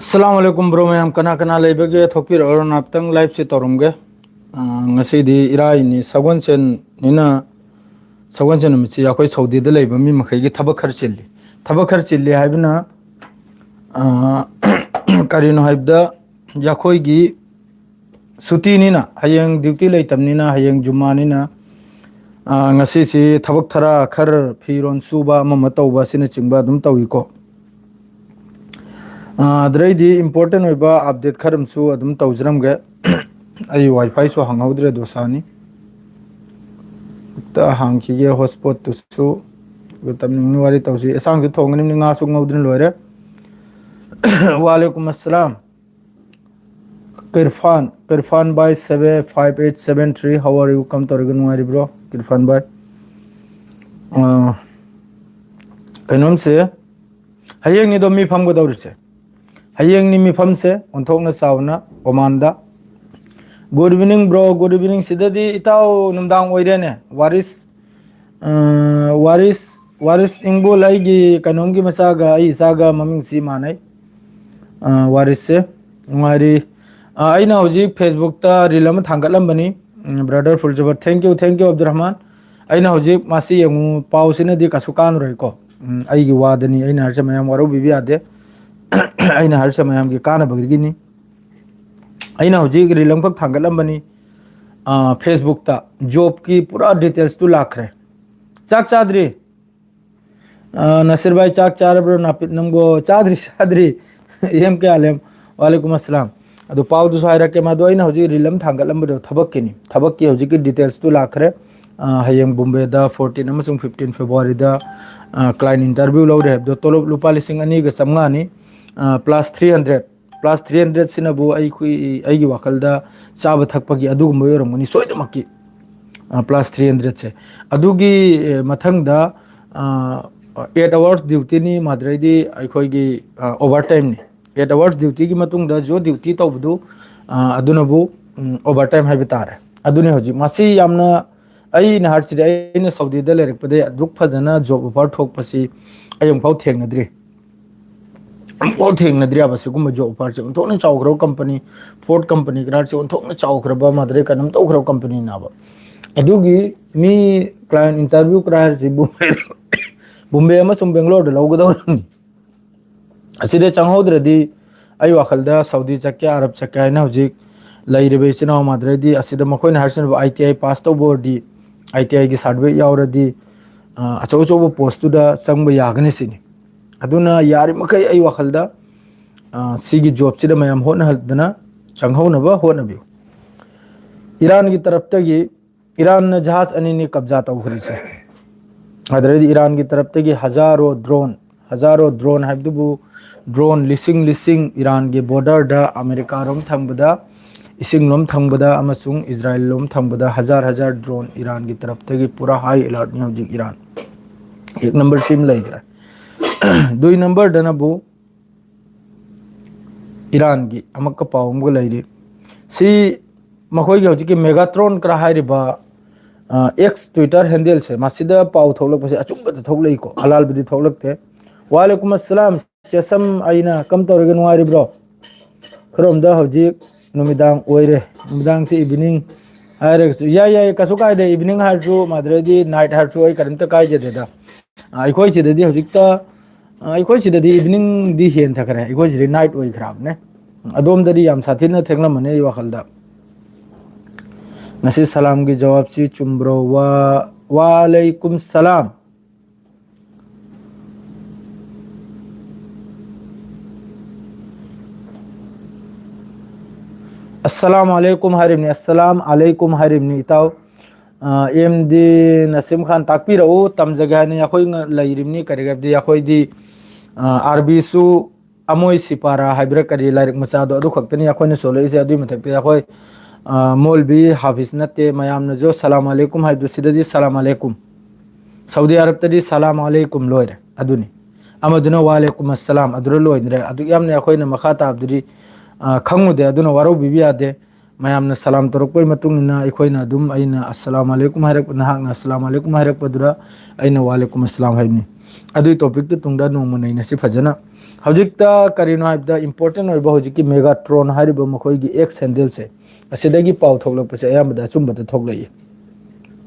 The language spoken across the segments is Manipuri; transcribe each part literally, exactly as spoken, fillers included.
ꯑꯁꯂꯥꯝ ꯑꯂꯩꯀꯨꯝ ꯕ꯭ꯔꯣ ꯃꯌꯥꯝ, ꯀꯅꯥ ꯀꯅꯥ ꯂꯩꯕꯒꯦ? ꯊꯣꯛꯄꯤꯔꯛꯑꯣ, ꯉꯥꯛꯇꯪ ꯂꯥꯏꯞꯁꯦ ꯇꯧꯔꯝꯒꯦ꯫ ꯑꯥ, ꯉꯁꯤꯗꯤ ꯏꯔꯥꯏꯅꯤ, ꯁꯒꯣꯜꯁꯦꯟꯅꯤꯅ, ꯁꯒꯣꯜꯁꯦꯟ ꯅꯨꯃꯤꯠꯁꯤ ꯑꯩꯈꯣꯏ ꯁꯥꯎꯗꯤꯗ ꯂꯩꯕ ꯃꯤ ꯃꯈꯩꯒꯤ ꯊꯕꯛ ꯈꯔ ꯆꯤꯜꯂꯤ꯫ ꯊꯕꯛ ꯈꯔ ꯆꯤꯜꯂꯤ ꯍꯥꯏꯕꯅ, ꯑꯥ, ꯀꯔꯤꯅꯣ ꯍꯥꯏꯕꯗ, ꯑꯩꯈꯣꯏꯒꯤ ꯁꯨꯇꯤꯅꯤꯅ, ꯍꯌꯦꯡ ꯗ꯭ꯌꯨꯇꯤ ꯂꯩꯇꯕꯅꯤꯅ, ꯍꯌꯦꯡ ꯖꯨꯝꯃꯥꯅꯤꯅ, ꯑꯥ, ꯉꯁꯤꯁꯤ ꯊꯕꯛ ꯊꯔꯥ ꯈꯔ, ꯐꯤꯔꯣꯟ ꯁꯨꯕ, ꯑꯃ ꯑꯃ ꯇꯧꯕ ꯑꯁꯤꯅꯆꯤꯡꯕ ꯑꯗꯨꯝ ꯇꯧꯏꯀꯣ꯫ ꯑꯥ, ꯑꯗꯨꯗꯩꯗꯤ ꯏꯝꯄꯣꯔꯇꯦꯟ ꯑꯣꯏꯕ ꯑꯞꯗꯦꯠ ꯈꯔ ꯑꯃꯁꯨ ꯑꯗꯨꯝ ꯇꯧꯖꯔꯝꯒꯦ꯫ ꯑꯩ ꯋꯥꯏꯐꯥꯏꯁꯨ ꯍꯥꯡꯍꯧꯗ꯭ꯔꯦ, ꯗꯣꯁꯥꯅꯤ꯫ ꯑꯝꯇ ꯍꯥꯡꯈꯤꯒꯦ ꯍꯣꯠꯁꯄꯣꯠꯇꯨꯁꯨ, ꯑꯗꯨꯒ ꯇꯞꯅ ꯏꯪꯅ ꯋꯥꯔꯤ ꯇꯧꯁꯤ꯫ ꯑꯦꯟꯁꯥꯡꯁꯨ ꯊꯣꯡꯒꯅꯤ, ꯉꯥꯁꯨ ꯉꯧꯗꯨꯅ ꯂꯣꯏꯔꯦ꯫ ꯋꯥꯂꯦꯀꯨꯝ ꯑꯁꯂꯥꯝ꯫ ꯀꯤꯔꯐꯥꯟ, ꯀꯤꯔꯐꯥꯟ by seven five eight seven three, how are you? ꯀꯝ ꯇꯧꯔꯤꯒꯦ, ꯅꯨꯡꯉꯥꯏꯔꯤꯕ꯭ꯔꯣ ꯀꯤꯔꯐꯥꯟ ꯚꯥꯏ? ꯑꯥ, ꯀꯩꯅꯣꯝꯁꯦ, ꯍꯌꯦꯡꯅꯤꯗꯣ ꯃꯤ ꯐꯝꯒꯗꯧꯔꯤꯁꯦ꯫ ꯍꯌꯦꯡꯅꯤ ꯃꯤꯐꯝꯁꯦ ꯑꯣꯟꯊꯣꯛꯅ ꯆꯥꯎꯅ ꯑꯣꯃꯥꯟꯗ꯫ Good evening bro, good evening꯫ ꯁꯤꯗꯗꯤ ꯏꯇꯥꯎ ꯅꯨꯡꯗꯥꯡ ꯑꯣꯏꯔꯦꯅꯦ꯫ ꯋꯥꯔꯤꯁ, ꯑ, ꯋꯥꯔꯤꯁ, ꯋꯥꯔꯤꯁ ꯏꯪꯕꯣꯜ, ꯑꯩꯒꯤ ꯀꯩꯅꯣꯝꯒꯤ ꯃꯆꯥꯒ, ꯑꯩ ꯏꯆꯥꯒ ꯃꯃꯤꯡꯁꯤ ꯃꯥꯟꯅꯩ꯫ ꯑ, ꯋꯥꯔꯤꯁꯁꯦ ꯅꯨꯡꯉꯥꯏꯔꯤ꯫ ꯑ, ꯑꯩꯅ ꯍꯧꯖꯤꯛ ꯐꯦꯁꯕꯨꯛꯇ ꯔꯤꯜ ꯑꯃ ꯊꯥꯡꯒꯠꯂꯝꯕꯅꯤ꯫ ꯎꯝ, ꯕ꯭ꯔꯗꯔ ꯐꯨꯜꯖꯕꯔ, thank you, thank you Abdur Rahman. ꯑꯩꯅ ꯍꯧꯖꯤꯛ ꯃꯁꯤ ꯌꯦꯡꯉꯨ, ꯄꯥꯎꯁꯤꯅꯗꯤ ꯀꯩꯁꯨ ꯀꯥꯟꯅꯔꯣꯏꯀꯣ꯫ ꯎꯝ, ꯑꯩꯒꯤ ꯋꯥꯗꯅꯤ, ꯑꯩꯅ ꯍꯥꯏꯔꯤꯁꯦ ꯃꯌꯥꯝ ꯋꯥꯔꯧꯕꯤꯕ ꯌꯥꯗꯦ꯫ ꯑꯩꯅ ꯍꯥꯏꯔꯤꯁꯦ ꯃꯌꯥꯝꯒꯤ ꯀꯥꯟꯅꯕꯒꯤꯅꯤ꯫ ꯑꯩꯅ ꯍꯧꯖꯤꯛ ꯔꯤꯜ ꯑꯃꯈꯛ ꯊꯥꯡꯒꯠꯂꯝꯕꯅꯤ, ꯑ, ꯐꯦꯁꯕꯨꯛꯇ꯫ ꯖꯣꯕꯀꯤ ꯄꯨꯔꯥ ꯗꯤꯇꯦꯜꯁꯇꯨ ꯂꯥꯛꯈ꯭ꯔꯦ꯫ ꯆꯥꯛ ꯆꯥꯗ꯭ꯔꯤ? ꯑ, ꯅꯥꯁꯤꯔ ꯚꯥꯏ, ꯆꯥꯛ ꯆꯥꯔꯕ꯭ꯔꯣ? ꯅꯥꯄꯤꯠ ꯅꯪꯕꯣ? ꯆꯥꯗ꯭ꯔꯤ, ꯆꯥꯗ꯭ꯔꯤ꯫ ꯑꯦꯝ ꯀꯦ ꯑꯥꯂꯦꯝ, ꯋꯥꯂꯦꯀꯨꯝ ꯑꯁꯂꯥꯝ꯫ ꯑꯗꯣ ꯄꯥꯎꯗꯨꯁꯨ ꯍꯥꯏꯔꯛꯀꯦ꯫ ꯃꯗꯣ ꯑꯩꯅ ꯍꯧꯖꯤꯛ ꯔꯤꯜ ꯑꯃ ꯊꯥꯡꯒꯠꯂꯝꯕꯗꯣ ꯊꯕꯛꯀꯤꯅꯤ꯫ ꯊꯕꯛꯀꯤ ꯍꯧꯖꯤꯛꯀꯤ ꯗꯤꯇꯦꯜꯁꯇꯨ ꯂꯥꯛꯈ꯭ꯔꯦ꯫ ꯑ, ꯍꯌꯦꯡ ꯕꯣꯝꯕꯦꯗ fourteen ꯑꯃꯁꯨꯡ fifteen ꯐꯦꯕ꯭ꯔꯨꯋꯥꯔꯤꯗ, ꯑ, client interview ꯂꯧꯔꯦ ꯍꯥꯏꯕꯗꯣ, ꯇꯣꯂꯣꯞ ꯂꯨꯄꯥ ꯂꯤꯁꯤꯡ ꯑꯅꯤꯒ ꯆꯥꯝꯃꯉꯥꯅꯤ, ꯑ, plus three hundred꯫ Plus three hundred ꯁꯤꯅꯕꯨ ꯑꯩꯈꯣꯏ, ꯑꯩꯒꯤ ꯋꯥꯈꯜꯗ ꯆꯥꯕ ꯊꯛꯄꯒꯤ ꯑꯗꯨꯒꯨꯝꯕ ꯑꯣꯏꯔꯝꯒꯅꯤ ꯁꯣꯏꯗꯃꯛꯀꯤ꯫ ꯑ, plus three hundred ꯁꯦ꯫ ꯑꯗꯨꯒꯤ, ꯑꯦ, ꯃꯊꯪꯗ, ꯑ, eight hours duty ꯅꯤ, ꯃꯗꯨꯗꯩꯗꯤ ꯑꯩꯈꯣꯏꯒꯤ, ꯑ, overtime ꯅꯤ꯫ Eight hours duty ꯒꯤ ꯃꯇꯨꯡꯗ ꯖꯣ duty ꯇꯧꯕꯗꯨ, ꯑ, ꯑꯗꯨꯅꯕꯨ, ꯎꯝ, overtime ꯍꯥꯏꯕ ꯇꯥꯔꯦ꯫ ꯑꯗꯨꯅꯤ ꯍꯧꯖꯤꯛ ꯃꯁꯤ ꯌꯥꯝꯅ, ꯑꯩꯅ ꯍꯥꯏꯔꯤꯁꯤꯗꯤ, ꯑꯩꯅ ꯁꯥꯎꯗꯤꯗ ꯂꯩꯔꯛꯄꯗꯒꯤ ꯑꯗꯨꯛ ꯐꯖꯅ job offer ꯊꯣꯛꯄꯁꯤ ꯑꯩ ꯑꯃꯨꯛꯐꯥꯎ ꯊꯦꯡꯅꯗ꯭ꯔꯤ꯫ ꯑꯃꯨꯛꯐꯥꯎ ꯊꯦꯡꯅꯗ꯭ꯔꯤꯕ ꯁꯤꯒꯨꯝꯕ job offerꯁꯦ꯫ ꯑꯣꯟꯊꯣꯛꯅ ꯆꯥꯎꯈ꯭ꯔꯕ company, Ford company ꯀꯔꯥꯔꯁꯦ ꯑꯣꯟꯊꯣꯛꯅ ꯆꯥꯎꯈ꯭ꯔꯕ ꯃꯥꯗ꯭ꯔꯦ ꯀꯩꯅꯣꯝ ꯇꯧꯈ꯭ꯔꯕ companyꯅꯦꯕ꯫ ꯑꯗꯨꯒꯤ ꯃꯤ client interview ꯀꯔꯥꯔꯁꯤ ꯕꯣꯝꯕꯦ, ꯕꯣꯝꯕꯦ ꯑꯃꯁꯨꯡ ꯕꯦꯡꯒ꯭ꯂꯣꯔꯗ ꯂꯧꯒꯗꯧꯔꯕꯅꯤ꯫ ꯑꯁꯤꯗ ꯆꯪꯍꯧꯗ꯭ꯔꯗꯤ ꯑꯩ ꯋꯥꯈꯜꯗ ꯁꯥꯎꯗꯤ ꯆꯠꯀꯦ, ꯑꯔꯕ ꯆꯠꯀꯦ ꯍꯥꯏꯅ ꯍꯧꯖꯤꯛ ꯂꯩꯔꯤꯕ ꯏꯆꯤꯟ ꯏꯅꯥꯎ ꯃꯥꯗ꯭ꯔꯦꯗꯤ ꯑꯁꯤꯗ ꯃꯈꯣꯏꯅ ꯍꯥꯏꯔꯤꯁꯤꯅꯕꯨ I T I pass ꯇꯧꯕ ꯑꯣꯏꯔꯗꯤ, I T I ꯒꯤ certificate ꯌꯥꯎꯔꯗꯤ, ꯑ, ꯑꯆꯧ ꯑꯆꯧꯕ postꯇꯨꯗ ꯆꯪꯕ ꯌꯥꯒꯅꯤ ꯁꯤꯅꯤ꯫ ꯑꯗꯨꯅ ꯌꯥꯔꯤꯃꯈꯩ ꯑꯩ ꯋꯥꯈꯜꯗ, ꯑ, ꯁꯤꯒꯤ jobꯁꯤꯗ ꯃꯌꯥꯝ ꯍꯣꯠꯅꯍꯟꯗꯅ ꯆꯪꯍꯧꯅꯕ ꯍꯣꯠꯅꯕꯤꯌꯨ꯫ ꯏꯔꯥꯟꯒꯤ ꯇꯔꯞꯇꯒꯤ, ꯏꯔꯥꯟꯅ ꯖꯍꯥꯖ ꯑꯅꯤꯅꯤ ꯀꯕꯖꯥ ꯇꯧꯈ꯭ꯔꯤꯁꯦ꯫ ꯑꯗꯨꯗꯩꯗꯤ ꯏꯔꯥꯟꯒꯤ ꯇꯔꯞꯇꯒꯤ ꯍꯖꯥꯔꯣ drone, ꯍꯖꯥꯔꯣ drone ꯍꯥꯏꯕꯗꯨꯕꯨ drone ꯂꯤꯁꯤꯡ ꯂꯤꯁꯤꯡ ꯏꯔꯥꯟꯒꯤ borderꯗ ꯑꯃꯦꯔꯤꯀꯥꯔꯣꯝ ꯊꯪꯕꯗ, ꯏꯁꯤꯡꯂꯣꯝ ꯊꯪꯕꯗ ꯑꯃꯁꯨꯡ ꯏꯖꯔꯥꯏꯜꯂꯣꯝ ꯊꯪꯕꯗ ꯍꯖꯥꯔ ꯍꯖꯥꯔ drone ꯏꯔꯥꯟꯒꯤ ꯇꯔꯞꯇꯒꯤ ꯄꯨꯔꯥ high alertꯅꯤ ꯍꯧꯖꯤꯛ ꯏꯔꯥꯟ꯫ ꯑꯦꯛ number ꯁꯤꯃ ꯂꯩꯈ꯭ꯔꯦ꯫ ꯗꯨꯏ numberꯗꯅꯕꯨ ꯏꯔꯥꯟꯒꯤ ꯑꯃꯛꯀ ꯄꯥꯎ ꯑꯃꯒ ꯂꯩꯔꯤ꯫ ꯁꯤ ꯃꯈꯣꯏꯒꯤ ꯍꯧꯖꯤꯛꯀꯤ Megatron ꯀꯔ ꯍꯥꯏꯔꯤꯕ, ꯑ, X Twitter handleꯁꯦ, ꯃꯁꯤꯗ ꯄꯥꯎ ꯊꯣꯛꯂꯛꯄꯁꯦ ꯑꯆꯨꯝꯕꯗ ꯊꯣꯛꯂꯛꯏꯀꯣ, ꯑꯂꯥꯜꯕꯗꯤ ꯊꯣꯛꯂꯛꯇꯦ꯫ ꯋꯥꯂꯦꯀꯨꯝ ꯑꯁꯂꯥꯝ, ꯆꯦꯁꯝ ꯑꯩꯅ ꯀꯝ ꯇꯧꯔꯒꯦ, ꯅꯨꯡꯉꯥꯏꯔꯤꯕ꯭ꯔꯣ? ꯈꯔꯣꯝꯗ ꯍꯧꯖꯤꯛ ꯅꯨꯃꯤꯗꯥꯡ ꯑꯣꯏꯔꯦ꯫ ꯅꯨꯃꯤꯗꯥꯡꯁꯦ evening ꯍꯥꯏꯔꯒꯁꯨ ꯌꯥꯏ, ꯌꯥꯏ, ꯀꯩꯁꯨ ꯀꯥꯏꯗꯦ꯫ Evening ꯍꯥꯏꯔꯁꯨ ꯃꯥꯗ꯭ꯔꯦꯗꯤ night ꯍꯥꯏꯔꯁꯨ ꯑꯩ ꯀꯔꯤꯝꯇ ꯀꯥꯏꯖꯗꯦꯗ꯫ ꯑ, ꯑꯩꯈꯣꯏ ꯁꯤꯗꯗꯤ ꯍꯧꯖꯤꯛꯇ, ꯑ, ꯑꯩꯈꯣꯏ ꯁꯤꯗꯗꯤ eveningꯗꯤ ꯍꯦꯟꯊꯈ꯭ꯔꯦ, ꯑꯩꯈꯣꯏ ꯁꯤꯗꯤ night ꯑꯣꯏꯈ꯭ꯔꯕꯅꯦ꯫ ꯑꯗꯣꯝꯗꯗꯤ ꯌꯥꯝ ꯁꯥꯊꯤꯅ ꯊꯦꯡꯂꯝꯃꯅꯤ ꯑꯩ ꯋꯥꯈꯜꯗ꯫ ꯉꯁꯤ ꯁꯂꯥꯝꯒꯤ ꯖꯋꯥꯕꯁꯤ ꯆꯨꯝꯕ꯭ꯔꯣ? ꯋꯥ-, ꯋꯥꯂꯩꯀꯨꯝ ꯁꯂꯥꯝ꯫ ꯑꯁꯂꯥꯝ ꯑꯂꯩꯀꯨꯝ ꯍꯥꯏꯔꯤꯕꯅꯤ, ꯑꯁꯂꯥꯝ ꯑꯂꯩꯀꯨꯝ ꯍꯥꯏꯔꯤꯕꯅꯤ, ꯏꯇꯥꯎ꯫ ꯑ, ꯑꯦꯝ ꯗꯤ ꯅꯁꯤꯝ ꯈꯥꯟ, ꯇꯥꯛꯄꯤꯔꯛꯎ, ꯇꯝꯖꯒꯦ ꯍꯥꯏꯅ ꯑꯩꯈꯣꯏꯅ ꯂꯩꯔꯤꯕꯅꯤ꯫ ꯀꯔꯤꯒꯤꯗꯤ ꯑꯩꯈꯣꯏꯗꯤ, ꯑ, ꯑꯥꯔꯕꯤꯁꯨ ꯑꯃꯣꯏ ꯁꯤꯄꯥꯔꯥ ꯍꯥꯏꯕ꯭ꯔꯥ ꯀꯔꯤ ꯂꯥꯏꯔꯤꯛ ꯃꯆꯥꯗꯣ ꯑꯗꯨ ꯈꯛꯇꯅꯤ ꯑꯩꯈꯣꯏꯅ ꯁꯣꯜꯂꯛꯏꯁꯦ꯫ ꯑꯗꯨꯒꯤ ꯃꯊꯛꯇ ꯑꯩꯈꯣꯏ, ꯑ, ꯃꯣꯜꯕꯤ ꯍꯥꯐꯤꯁ ꯅꯠꯇꯦ꯫ ꯃꯌꯥꯝꯅꯁꯨ ꯁꯂꯥꯝ ꯑꯂꯩꯀꯨꯝ ꯍꯥꯏꯕꯗꯨ ꯁꯤꯗꯗꯤ ꯁꯂꯥꯝ ꯑꯂꯩꯀꯨꯝ꯫ ꯁꯥꯎꯗꯤ ꯑꯔꯕꯇꯗꯤ ꯁꯂꯥꯝ ꯑꯂꯩꯀꯨꯝ ꯂꯣꯏꯔꯦ꯫ ꯑꯗꯨꯅꯤ꯫ ꯑꯃꯗꯨꯅ ꯋꯥꯂꯦꯀꯨꯝ ꯑꯁꯂꯥꯝ, ꯑꯗꯨꯗ ꯂꯣꯏꯗ꯭ꯔꯦ꯫ ꯑꯗꯨꯛ ꯌꯥꯝꯅ ꯑꯩꯈꯣꯏꯅ ꯃꯈꯥ ꯇꯥꯕꯗꯨꯗꯤ, ꯑ, ꯈꯪꯉꯨꯗꯦ꯫ ꯑꯗꯨꯅ ꯋꯥꯔꯧꯕꯤꯕ ꯌꯥꯗꯦ꯫ ꯃꯌꯥꯝꯅ ꯁꯂꯥꯝ ꯇꯧꯔꯛꯄꯒꯤ ꯃꯇꯨꯡ ꯏꯟꯅ ꯑꯩꯈꯣꯏꯅ ꯑꯗꯨꯝ, ꯑꯩꯅ ꯑꯁꯂꯥꯝ ꯑꯂꯩꯀꯨꯝ ꯍꯥꯏꯔꯛꯄ, ꯅꯍꯥꯛꯅ ꯑꯁꯂꯥꯝ ꯑꯂꯩꯀꯨꯝ ꯍꯥꯏꯔꯛꯄꯗꯨꯗ ꯑꯩꯅ ꯋꯥꯂꯦꯀꯨꯝ ꯑꯁꯂꯥꯝ ꯍꯥꯏꯕꯅꯤ꯫ ꯑꯗꯨꯒꯤ ꯇꯣꯄꯤꯛꯇꯨ ꯇꯨꯡꯗ ꯅꯣꯡꯃ ꯅꯩꯅꯁꯤ ꯐꯖꯅ꯫ ꯍꯧꯖꯤꯛꯇ ꯀꯔꯤꯅꯣ ꯍꯥꯏꯕꯗ ꯏꯝꯄꯣꯔꯇꯦꯟ ꯑꯣꯏꯕ ꯍꯧꯖꯤꯛꯀꯤ ꯃꯦꯒꯥꯇ꯭ꯔꯣꯟ ꯍꯥꯏꯔꯤꯕ ꯃꯈꯣꯏꯒꯤ ꯑꯦꯛꯁ ꯍꯦꯟꯗꯜꯁꯦ, ꯑꯁꯤꯗꯒꯤ ꯄꯥꯎ ꯊꯣꯛꯂꯛꯄꯁꯦ ꯑꯌꯥꯝꯕꯗ ꯑꯆꯨꯝꯕꯗ ꯊꯣꯛꯂꯛꯏ꯫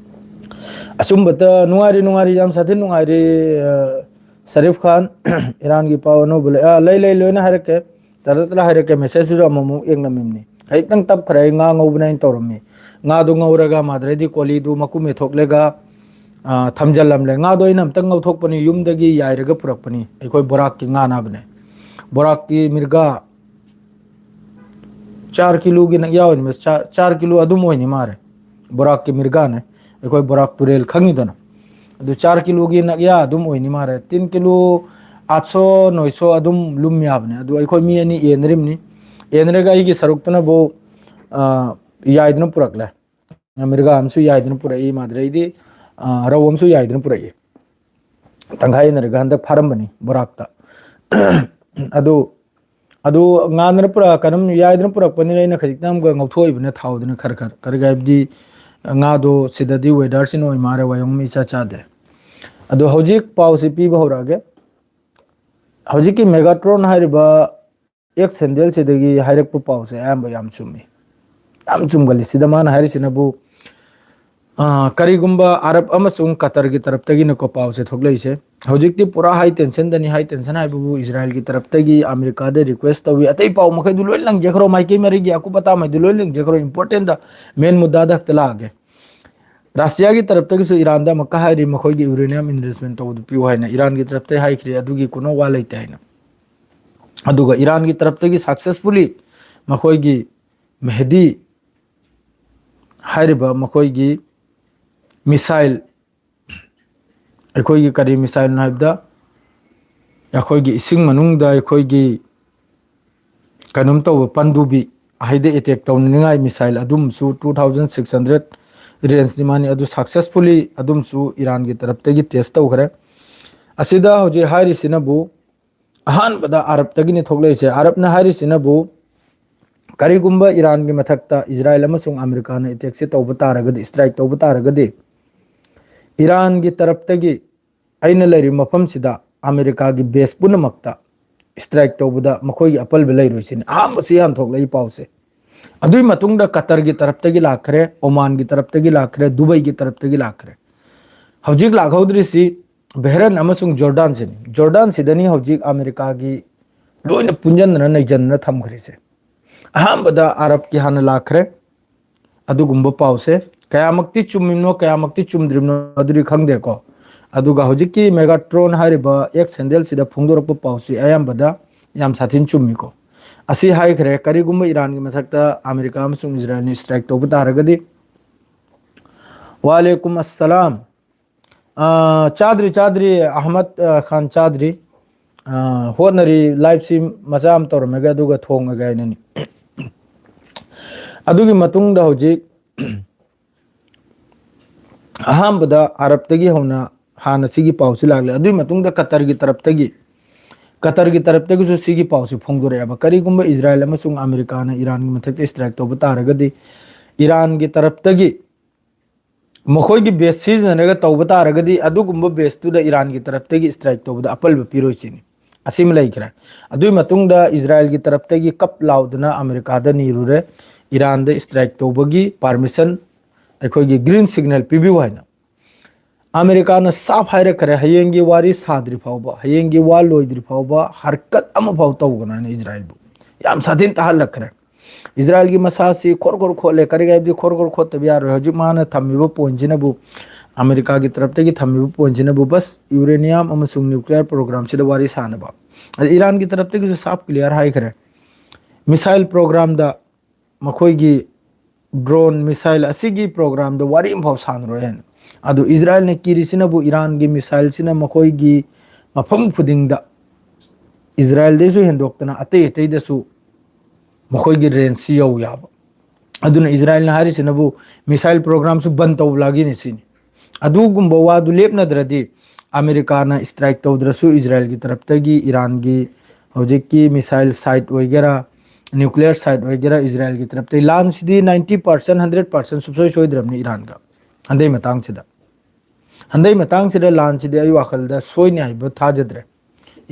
ꯑꯆꯨꯝꯕꯗ ꯅꯨꯡꯉꯥꯏꯔꯤ, ꯅꯨꯡꯉꯥꯏꯔꯤ, ꯌꯥꯝ ꯁꯥꯊꯤ ꯅꯨꯡꯉꯥꯏꯔꯤ꯫ ꯑ, ꯁꯔꯤꯐ ꯈꯥꯟ, ꯏꯔꯥꯟꯒꯤ ꯄꯥꯎ ꯑꯅꯧꯕ ꯂꯩ? ꯑ, ꯂꯩ, ꯂꯩ, ꯂꯣꯏꯅ ꯍꯥꯏꯔꯛꯀꯦ꯫ ꯇꯔꯥ ꯇꯔꯥ ꯍꯥꯏꯔꯛꯀꯦ, ꯃꯦꯁꯦꯖꯁꯤꯁꯨ ꯑꯃꯨꯛꯃꯨꯛ ꯌꯦꯡꯂꯝꯃꯤꯕꯅꯤ꯫ ꯈꯖꯤꯛꯇꯪ ꯇꯞꯈ꯭ꯔꯦ, ꯑꯩ ꯉꯥ ꯉꯧꯕꯅꯦ ꯑꯩꯅ ꯇꯧꯔꯝꯃꯤ꯫ ꯉꯥꯗꯣ ꯉꯧꯔꯒ ꯃꯥꯗ꯭ꯔꯩꯗꯤ ꯀꯣꯂꯤꯗꯨ ꯃꯀꯨ ꯃꯦꯊꯣꯛꯂꯒ, ꯑ, ꯊꯝꯖꯤꯜꯂꯝꯂꯦ꯫ ꯉꯥꯗꯣ ꯑꯩꯅ ꯑꯝꯇꯪ ꯉꯧꯊꯣꯛꯄꯅꯤ, ꯌꯨꯝꯗꯒꯤ ꯌꯥꯏꯔꯒ ꯄꯨꯔꯛꯄꯅꯤ꯫ ꯑꯩꯈꯣꯏ ꯕꯣꯔꯥꯛꯀꯤ ꯉꯥꯅꯕꯅꯦ꯫ ꯕꯣꯔꯥꯛꯀꯤ ꯃꯤꯔꯒꯥ ꯆꯥꯔ ꯀꯤꯂꯣꯒꯤ ꯅꯛ ꯌꯥꯎꯔꯤꯅꯤ, ꯆꯥ-, ꯆꯥꯔ ꯀꯤꯂꯣ ꯑꯗꯨꯝ ꯑꯣꯏꯅꯤ ꯃꯥꯔꯦ꯫ ꯕꯣꯔꯥꯛꯀꯤ ꯃꯤꯔꯒꯥꯅꯦ꯫ ꯑꯩꯈꯣꯏ ꯕꯣꯔꯥꯛ ꯇꯨꯔꯦꯜ ꯈꯪꯉꯤꯗꯅ꯫ ꯑꯗꯨ ꯆꯥꯔ ꯀꯤꯂꯣꯒꯤ ꯅꯛꯌꯥ ꯑꯗꯨꯝ ꯑꯣꯏꯅꯤ ꯃꯥꯔꯦ꯫ ꯇꯤꯟ ꯀꯤꯂꯣ ꯑꯥꯠꯁꯣ, ꯅꯣꯏꯁꯣ ꯑꯗꯨꯝ ꯂꯨꯝ ꯌꯥꯕꯅꯦ꯫ ꯑꯗꯨ ꯑꯩꯈꯣꯏ ꯃꯤ ꯑꯅꯤ ꯌꯦꯟꯅꯔꯤꯕꯅꯤ꯫ ꯌꯦꯟꯅꯔꯒ ꯑꯩꯒꯤ ꯁꯔꯨꯛꯇꯨꯅꯕꯨ, ꯑ, ꯌꯥꯏꯗꯨꯅ ꯄꯨꯔꯛꯂꯦ꯫ ꯃꯤꯔꯒꯥ ꯑꯃꯁꯨ ꯌꯥꯏꯗꯨꯅ ꯄꯨꯔꯛꯏ, ꯃꯥꯗ꯭ꯔꯩꯗꯤ, ꯑ, ꯔꯧ ꯑꯃꯁꯨ ꯌꯥꯏꯗꯨꯅ ꯄꯨꯔꯛꯏ꯫ ꯇꯪꯈꯥꯏ ꯌꯦꯟꯅꯔꯒ ꯍꯟꯗꯛ ꯐꯥꯔꯝꯕꯅꯤ ꯕꯣꯔꯥꯛꯇ꯫ ꯑꯗꯨ, ꯑꯗꯨ ꯉꯥꯟꯗꯅ ꯄꯨꯔꯛ-, ꯀꯩꯅꯣꯝ ꯌꯥꯏꯗꯅ ꯄꯨꯔꯛꯄꯅꯤꯅ ꯑꯩꯅ ꯈꯖꯤꯛꯇꯪ ꯑꯃꯨꯛꯀ ꯉꯧꯊꯣꯛꯏꯕꯅ ꯊꯥꯎꯗꯨꯅ ꯈꯔ ꯈꯔ, ꯈꯔ ꯈꯔ ꯍꯥꯏꯕꯗꯤ ꯉꯥꯗꯣ ꯁꯤꯗꯗꯤ ꯋꯦꯗꯔꯁꯤꯅ ꯑꯣꯏ ꯃꯥꯔꯦ, ꯋꯥꯌꯣꯡ ꯑꯃ ꯏꯆꯥ ꯆꯥꯗꯦ꯫ ꯑꯗꯣ ꯍꯧꯖꯤꯛ ꯄꯥꯎꯁꯤ ꯄꯤꯕ ꯍꯧꯔꯛꯑꯒꯦ꯫ ꯍꯧꯖꯤꯛꯀꯤ ꯃꯦꯒꯥꯇ꯭ꯔꯣꯟ ꯍꯥꯏꯔꯤꯕ ꯑꯦꯛꯁ ꯍꯦꯟꯗꯦꯜꯁꯤꯗꯒꯤ ꯍꯥꯏꯔꯛꯄ ꯄꯥꯎꯁꯦ ꯑꯌꯥꯝꯕ ꯌꯥꯝ ꯆꯨꯝꯃꯤ꯫ ꯌꯥꯝ ꯆꯨꯝꯒꯜꯂꯤ꯫ ꯁꯤꯗ ꯃꯥꯅ ꯍꯥꯏꯔꯤꯁꯤꯅꯕꯨ, ꯑ, ꯀꯔꯤꯒꯨꯝꯕ ꯑꯔꯕ ꯑꯃꯁꯨꯡ ꯀꯇꯔꯒꯤ ꯇꯔꯞꯇꯒꯤꯅꯀꯣ ꯄꯥꯎꯁꯦ ꯊꯣꯛꯂꯛꯏꯁꯦ꯫ ꯍꯧꯖꯤꯛꯇꯤ ꯄꯨꯔꯥ ꯍꯥꯏ ꯇꯦꯟꯁꯟꯗꯅꯤ꯫ ꯍꯥꯏ ꯇꯦꯟꯁꯟ ꯍꯥꯏꯕꯕꯨ ꯏꯖꯔꯥꯏꯜꯒꯤ ꯇꯔꯞꯇꯒꯤ ꯑꯃꯦꯔꯤꯀꯥꯗ ꯔꯤꯀ꯭ꯋꯦꯁ ꯇꯧꯏ꯫ ꯑꯇꯩ ꯄꯥꯎ ꯃꯈꯩꯗꯨ ꯂꯣꯏ ꯂꯪꯖꯈ꯭ꯔꯣ, ꯃꯥꯏꯀꯩ ꯃꯔꯤꯒꯤ ꯑꯀꯨꯞ ꯑꯇꯥ ꯃꯈꯩꯗꯨ ꯂꯣꯏ ꯂꯪꯖꯈ꯭ꯔꯣ꯫ ꯏꯝꯄꯣꯔꯇꯦꯟꯗ, ꯃꯦꯟ ꯃꯨꯗꯥꯗ ꯈꯛꯇ ꯂꯥꯛꯑꯒꯦ꯫ ꯔꯁꯤꯌꯥꯒꯤ ꯇꯔꯞꯇꯒꯤꯁꯨ ꯏꯔꯥꯟꯗ ꯑꯃꯨꯛꯀ ꯍꯥꯏꯔꯤ, ꯃꯈꯣꯏꯒꯤ ꯌꯨꯔꯦꯅꯤꯌꯝ ꯏꯟꯔꯤꯆꯃꯦꯟ ꯇꯧꯕꯗꯨ ꯄꯤꯌꯨ ꯍꯥꯏꯅ꯫ ꯏꯔꯥꯟꯒꯤ ꯇꯔꯞꯇꯒꯤ ꯍꯥꯏꯈ꯭ꯔꯤ, ꯑꯗꯨꯒꯤ ꯀꯨꯅꯣ ꯋꯥ ꯂꯩꯇꯦ ꯍꯥꯏꯅ꯫ ꯑꯗꯨꯒ ꯏꯔꯥꯟꯒꯤ ꯇꯔꯞꯇꯒꯤ ꯁꯛꯁꯦꯁꯐꯨꯜꯂꯤ ꯃꯈꯣꯏꯒꯤ ꯃꯦꯍꯗꯤ ꯍꯥꯏꯔꯤꯕ ꯃꯈꯣꯏꯒꯤ ꯃꯤꯁꯥꯏꯜ, ꯑꯩꯈꯣꯏꯒꯤ ꯀꯔꯤ ꯃꯤꯁꯥꯏꯜꯅꯣ ꯍꯥꯏꯕꯗ, ꯑꯩꯈꯣꯏꯒꯤ ꯏꯁꯤꯡ ꯃꯅꯨꯡꯗ ꯑꯩꯈꯣꯏꯒꯤ ꯀꯩꯅꯣꯝ ꯇꯧꯕ ꯄꯟꯗꯨꯕꯤ, ꯍꯥꯏꯗꯤ ꯑꯦꯇꯦꯛ ꯇꯧꯅꯅꯤꯡꯉꯥꯏ ꯃꯤꯁꯥꯏꯜ ꯑꯗꯨꯝꯁꯨ two thousand six hundred ꯔꯦꯟꯖꯅꯤ ꯃꯥꯅꯤ, ꯑꯗꯨ ꯁꯛꯁꯦꯁꯐꯨꯜꯂꯤ ꯑꯗꯨꯝꯁꯨ ꯏꯔꯥꯟꯒꯤ ꯇꯔꯞꯇꯒꯤ ꯇꯦꯁ ꯇꯧꯈ꯭ꯔꯦ꯫ ꯑꯁꯤꯗ ꯍꯧꯖꯤꯛ ꯍꯥꯏꯔꯤꯁꯤꯅꯕꯨ ꯑꯍꯥꯟꯕꯗ ꯑꯔꯕꯇꯒꯤꯅꯤ ꯊꯣꯛꯂꯛꯏꯁꯦ꯫ ꯑꯔꯕꯅ ꯍꯥꯏꯔꯤꯁꯤꯅꯕꯨ ꯀꯔꯤꯒꯨꯝꯕ ꯏꯔꯥꯟꯒꯤ ꯃꯊꯛꯇ ꯏꯖꯔꯥꯏꯜ ꯑꯃꯁꯨꯡ ꯑꯃꯦꯔꯤꯀꯥꯅ ꯑꯦꯇꯦꯛꯁꯦ ꯇꯧꯕ ꯇꯥꯔꯒꯗꯤ, ꯁ꯭ꯇ꯭ꯔꯥꯏꯛ ꯇꯧꯕ ꯇꯥꯔꯒꯗꯤ, ꯏꯔꯥꯟꯒꯤ ꯇꯔꯞꯇꯒꯤ ꯑꯩꯅ ꯂꯩꯔꯤꯕ ꯃꯐꯝꯁꯤꯗ ꯑꯃꯦꯔꯤꯀꯥꯒꯤ ꯕꯦꯁ ꯄꯨꯝꯅꯃꯛꯇ ꯁ꯭ꯇ꯭ꯔꯥꯏꯛ ꯇꯧꯕꯗ ꯃꯈꯣꯏꯒꯤ ꯑꯄꯜꯕ ꯂꯩꯔꯣꯏ ꯁꯤꯅꯤ ꯑꯍꯥꯟꯕꯁꯤ ꯍꯟꯊꯣꯛꯂꯛꯏ ꯄꯥꯎꯁꯦ꯫ ꯑꯗꯨꯒꯤ ꯃꯇꯨꯡꯗ ꯀꯇꯔꯒꯤ ꯇꯔꯞꯇꯒꯤ ꯂꯥꯛꯈ꯭ꯔꯦ, ꯑꯣꯃꯥꯟꯒꯤ ꯇꯔꯞꯇꯒꯤ ꯂꯥꯛꯈ꯭ꯔꯦ, ꯗꯨꯕꯩꯒꯤ ꯇꯔꯞꯇꯒꯤ ꯂꯥꯛꯈ꯭ꯔꯦ꯫ ꯍꯧꯖꯤꯛ ꯂꯥꯛꯍꯧꯗ꯭ꯔꯤꯁꯤ ꯕꯦꯍꯔꯟ ꯑꯃꯁꯨꯡ ꯖꯣꯔꯗꯥꯟꯁꯤꯅꯤ꯫ ꯖꯣꯔꯗꯥꯟꯁꯤꯗꯅꯤ ꯍꯧꯖꯤꯛ ꯑꯃꯦꯔꯤꯀꯥꯒꯤ ꯂꯣꯏꯅ ꯄꯨꯟꯖꯟꯗꯅ ꯅꯩꯖꯟꯗꯅ ꯊꯝꯈ꯭ꯔꯤꯁꯦ꯫ ꯑꯍꯥꯟꯕꯗ ꯑꯔꯕꯀꯤ ꯍꯥꯟꯅ ꯂꯥꯛꯈ꯭ꯔꯦ꯫ ꯑꯗꯨꯒꯨꯝꯕ ꯄꯥꯎꯁꯦ ꯀꯌꯥꯃꯛꯇꯤ ꯆꯨꯝꯃꯤꯕꯅꯣ, ꯀꯌꯥꯃꯛꯇꯤ ꯆꯨꯝꯗ꯭ꯔꯤꯕꯅꯣ ꯑꯗꯨꯗꯤ ꯈꯪꯗꯦꯀꯣ꯫ ꯑꯗꯨꯒ ꯍꯧꯖꯤꯛꯀꯤ ꯃꯦꯒꯥꯇ꯭ꯔꯣꯟ ꯍꯥꯏꯔꯤꯕ ꯑꯦꯛꯁ ꯍꯦꯟꯗꯜꯁꯤꯗ ꯐꯣꯡꯗꯣꯔꯛꯄ ꯄꯥꯎꯁꯤ ꯑꯌꯥꯝꯕꯗ ꯌꯥꯝ ꯁꯥꯊꯤꯅ ꯆꯨꯝꯃꯤꯀꯣ꯫ ꯑꯁꯤ ꯍꯥꯏꯈ꯭ꯔꯦ, ꯀꯔꯤꯒꯨꯝꯕ ꯏꯔꯥꯟꯒꯤ ꯃꯊꯛꯇ ꯑꯃꯦꯔꯤꯀꯥ ꯑꯃꯁꯨꯡ ꯏꯖꯔꯥꯌꯦꯜꯅ ꯁ꯭ꯇ꯭ꯔꯥꯏꯛ ꯇꯧꯕ ꯇꯥꯔꯒꯗꯤ꯫ ꯋꯥꯂꯦꯀꯨꯝ ꯑꯁꯁꯂꯥꯝ꯫ ꯑꯥ, ꯆꯥꯗ꯭ꯔꯤ, ꯆꯥꯗ꯭ꯔꯤ, ꯑꯍꯃꯗ, ꯑꯥ, ꯈꯥꯟ ꯆꯥꯗ꯭ꯔꯤ꯫ ꯑꯥ, ꯍꯣꯠꯅꯔꯤ, ꯂꯥꯏꯐꯁꯤ ꯃꯆꯥ ꯑꯃ ꯇꯧꯔꯝꯃꯒꯦ, ꯑꯗꯨꯒ ꯊꯣꯡꯉꯒꯦ ꯍꯥꯏꯅꯅꯤ꯫ ꯑꯗꯨꯒꯤ ꯃꯇꯨꯡꯗ ꯍꯧꯖꯤꯛ ꯑꯍꯥꯟꯕꯗ ꯑꯔꯕꯇꯒꯤ ꯍꯧꯅ ꯍꯥꯟꯅ ꯁꯤꯒꯤ ꯄꯥꯎꯁꯤ ꯂꯥꯛꯂꯦ꯫ ꯑꯗꯨꯒꯤ ꯃꯇꯨꯡꯗ ꯀꯇꯔꯒꯤ ꯇꯔꯞꯇꯒꯤ, ꯀꯇꯔꯒꯤ ꯇꯔꯞꯇꯒꯤꯁꯨ ꯁꯤꯒꯤ ꯄꯥꯎꯁꯤ ꯐꯣꯡꯗꯣꯔꯛꯑꯦꯕ꯫ ꯀꯔꯤꯒꯨꯝꯕ ꯏꯖꯔꯥꯌꯦꯜ ꯑꯃꯁꯨꯡ ꯑꯃꯦꯔꯤꯀꯥꯅ ꯏꯔꯥꯟꯒꯤ ꯃꯊꯛꯇ ꯁ꯭ꯇ꯭ꯔꯥꯏꯛ ꯇꯧꯕ ꯇꯥꯔꯒꯗꯤ, ꯏꯔꯥꯟꯒꯤ ꯇꯔꯞꯇꯒꯤ ꯃꯈꯣꯏꯒꯤ ꯕꯦꯁ ꯁꯤꯖꯤꯟꯅꯔꯒ ꯇꯧꯕ ꯇꯥꯔꯒꯗꯤ, ꯑꯗꯨꯒꯨꯝꯕ ꯕꯦꯁꯇꯨꯗ ꯏꯔꯥꯟꯒꯤ ꯇꯔꯞꯇꯒꯤ ꯁ꯭ꯇ꯭ꯔꯥꯏꯛ ꯇꯧꯕꯗ ꯑꯄꯜꯕ ꯄꯤꯔꯣꯏ ꯁꯤꯅꯤ꯫ ꯑꯁꯤꯃ ꯂꯩꯈ꯭ꯔꯦ꯫ ꯑꯗꯨꯒꯤ ꯃꯇꯨꯡꯗ ꯏꯖꯔꯥꯌꯦꯜꯒꯤ ꯇꯔꯞꯇꯒꯤ ꯀꯞ ꯂꯥꯎꯗꯅ ꯑꯃꯦꯔꯤꯀꯥꯗ ꯅꯤꯔꯨꯔꯦ, ꯏꯔꯥꯟꯗ ꯁ꯭ꯇ꯭ꯔꯥꯏꯛ ꯇꯧꯕꯒꯤ ꯄꯥꯔꯃꯤꯁꯟ, ꯑꯩꯈꯣꯏꯒꯤ ꯒ꯭ꯔꯤꯟ ꯁꯤꯒꯅꯦꯜ ꯄꯤꯕꯤꯌꯨ ꯍꯥꯏꯅ꯫ ꯑꯃꯦꯔꯤꯀꯥꯅ ꯁꯥꯐ ꯍꯥꯏꯔꯛꯈ꯭ꯔꯦ, ꯍꯌꯦꯡꯒꯤ ꯋꯥꯔꯤ ꯁꯥꯗ꯭ꯔꯤ ꯐꯥꯎꯕ, ꯍꯌꯦꯡꯒꯤ ꯋꯥ ꯂꯣꯏꯗ꯭ꯔꯤ ꯐꯥꯎꯕ ꯍꯔꯀꯠ ꯑꯃꯐꯥꯎ ꯇꯧꯒꯅꯨ ꯍꯥꯏꯅ ꯏꯖꯔꯥꯌꯦꯜꯕꯨ ꯌꯥꯝ ꯁꯥꯊꯤꯅ ꯇꯥꯍꯜꯂꯛꯈ꯭ꯔꯦ꯫ ꯏꯖꯔꯥꯌꯦꯜꯒꯤ ꯃꯁꯥꯁꯤ ꯈꯣꯔ ꯈꯣꯔ ꯈꯣꯠꯂꯦ꯫ ꯀꯔꯤꯒꯤ ꯍꯥꯏꯕꯗꯤ ꯈꯣꯔ ꯈꯣꯔ ꯈꯣꯠꯇꯕ ꯌꯥꯔꯣꯏ꯫ ꯍꯧꯖꯤꯛ ꯃꯥꯅ ꯊꯝꯃꯤꯕ ꯄꯣꯏꯟꯁꯤꯅꯕꯨ, ꯑꯃꯦꯔꯤꯀꯥꯒꯤ ꯇꯔꯞꯇꯒꯤ ꯊꯝꯃꯤꯕ ꯄꯣꯏꯟꯁꯤꯅꯕꯨ ꯕꯁ ꯌꯨꯔꯦꯅꯤꯌꯝ ꯑꯃꯁꯨꯡ ꯅ꯭ꯌꯨꯀ꯭ꯂꯤꯌꯔ ꯄ꯭ꯔꯣꯒ꯭ꯔꯥꯝꯁꯤꯗ ꯋꯥꯔꯤ ꯁꯥꯅꯕ꯫ ꯑꯗ ꯏꯔꯥꯟꯒꯤ ꯇꯔꯞꯇꯒꯤꯁꯨ ꯁꯥꯐ ꯀ꯭ꯂꯤꯌꯥꯔ ꯍꯥꯏꯈ꯭ꯔꯦ꯫ ꯃꯤꯁꯥꯏꯜ ꯄ꯭ꯔꯣꯒ꯭ꯔꯥꯝꯗ ꯃꯈꯣꯏꯒꯤ ꯗ꯭ꯔꯣꯟ ꯃꯤꯁꯥꯏꯜ ꯑꯁꯤꯒꯤ ꯄ꯭ꯔꯣꯒ꯭ꯔꯥꯝꯗ ꯋꯥꯔꯤ ꯑꯃꯐꯥꯎ ꯁꯥꯟꯅꯔꯣꯏ ꯍꯥꯏꯅ꯫ ꯑꯗꯨ ꯏꯖꯔꯥꯌꯦꯜꯅ ꯀꯤꯔꯤꯁꯤꯅꯕꯨ ꯏꯔꯥꯟꯒꯤ ꯃꯤꯁꯥꯏꯜꯁꯤꯅ ꯃꯈꯣꯏꯒꯤ ꯃꯐꯝ ꯈꯨꯗꯤꯡꯗ ꯏꯖꯔꯥꯌꯦꯜꯗꯩꯁꯨ ꯍꯦꯟꯗꯣꯛꯇꯅ ꯑꯇꯩ ꯑꯇꯩꯗꯁꯨ ꯃꯈꯣꯏꯒꯤ ꯔꯦꯟꯖꯁꯤ ꯌꯧ ꯌꯥꯕ꯫ ꯑꯗꯨꯅ ꯏꯖꯔꯥꯌꯦꯜꯅ ꯍꯥꯏꯔꯤꯁꯤꯅꯕꯨ ꯃꯤꯁꯥꯏꯜ ꯄ꯭ꯔꯣꯒ꯭ꯔꯥꯝꯁꯨ ꯕꯟ ꯇꯧꯕ ꯂꯥꯒꯤꯅꯤ ꯁꯤꯅꯤ꯫ ꯑꯗꯨꯒꯨꯝꯕ ꯋꯥꯗꯨ ꯂꯦꯞꯅꯗ꯭ꯔꯗꯤ ꯑꯃꯦꯔꯤꯀꯥꯅ ꯁ꯭ꯇ꯭ꯔꯥꯏꯛ ꯇꯧꯗ꯭ꯔꯁꯨ ꯏꯖꯔꯥꯌꯦꯜꯒꯤ ꯇꯔꯞꯇꯒꯤ ꯏꯔꯥꯟꯒꯤ ꯍꯧꯖꯤꯛꯀꯤ ꯃꯤꯁꯥꯏꯜ ꯁꯥꯏꯠ ꯑꯣꯏꯒꯦꯔꯥ, ꯅ꯭ꯌꯨꯀ꯭ꯂꯤꯌꯔ ꯁꯥꯏꯠ ꯑꯣꯏꯒꯦꯔꯥ, ꯏꯖꯔꯥꯌꯦꯜꯒꯤ ꯇꯔꯞꯇꯒꯤ ꯂꯥꯟꯁꯤꯗꯤ ninety percent, hundred percent ꯁꯨꯡꯁꯣꯏ ꯁꯣꯏꯗ꯭ꯔꯕꯅꯤ ꯏꯔꯥꯟꯒ꯫ ꯑꯗꯩ ꯃꯇꯥꯡꯁꯤꯗ ꯍꯟꯗꯛ ꯃꯇꯥꯡꯁꯤꯗ ꯂꯥꯟꯁꯤꯗꯤ ꯑꯩ ꯋꯥꯈꯜꯗ ꯁꯣꯏꯅꯤ ꯍꯥꯏꯕ ꯊꯥꯖꯗ꯭ꯔꯦ꯫